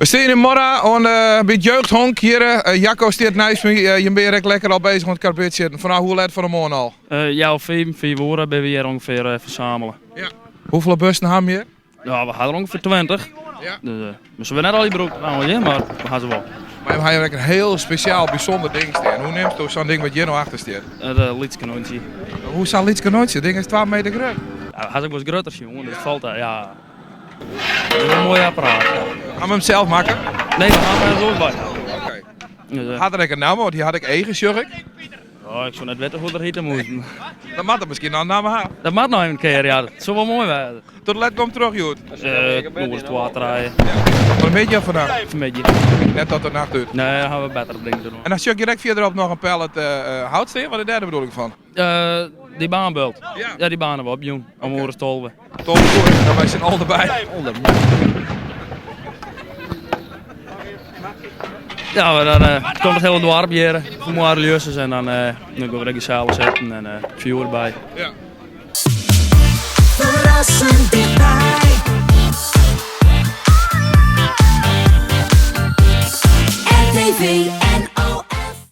We stean yn Morra oan de, by it jeugdhonk hjir. Jacco stiet neist my. Jim binne hjir ek lekker al bezich oan it karbidsjitten. Fanôf hoe let fan 'e moarn al? Ja, om 5 oere binne we hjir ûngefear fersamele. Ja. Hoefolle bussen ha we hjir? Ja, we ha der ûngefear 20. Ja. Dus, uh, se binne net allegear brûkt trouwens, mar we ha se wol. Mar jim ha hjir ek in hiel spesjaal, bysûnder ding stean. Hoe neamst do sa'n ding wat hjir no achter stiet? It uh, lyts kanontsje. Hoe sa'n lyts kanontsje? It ding is 2 meter grut. Ja, we ha se ek wolris grutter sjoen, dus it falt, ja. Dat is in moai apparaat. Ha we him sels makke? Nee, we ha him oars by. Oké. Dus, uh, Hat er ek in namme? Want hy hat ek eagen, sjoch ik. Oh, ik soe net witte hoe't er hite moat. Dat moat er miskien noch in namme ha. Dat moat noch even in kear, ja. Dat soe wol moai wêze. Tot let komt troch hjoed? Uh, twa, trije. Fan 'e middei of fannacht? Fan 'e middei. Net tot de nacht út? Nee, dan ha we bettere dingen te dwaan. En dan sjoch ik hjir ek fierderop noch in pallet uh, hout stean. Wat is dêr de bedoeling fan? Uh, dy baanbult. Ja. Ja, dy baarne we op jûn. Om oere 12. 12 oere, dan wy syn al derby. Ja, maar dan uh, komt it hiele doarp hjir, fan Moarre en dan, uh, dan gean we der gesellich sitten en uh, fjoer derby. Ja. Ferrassend dichtby. RTV.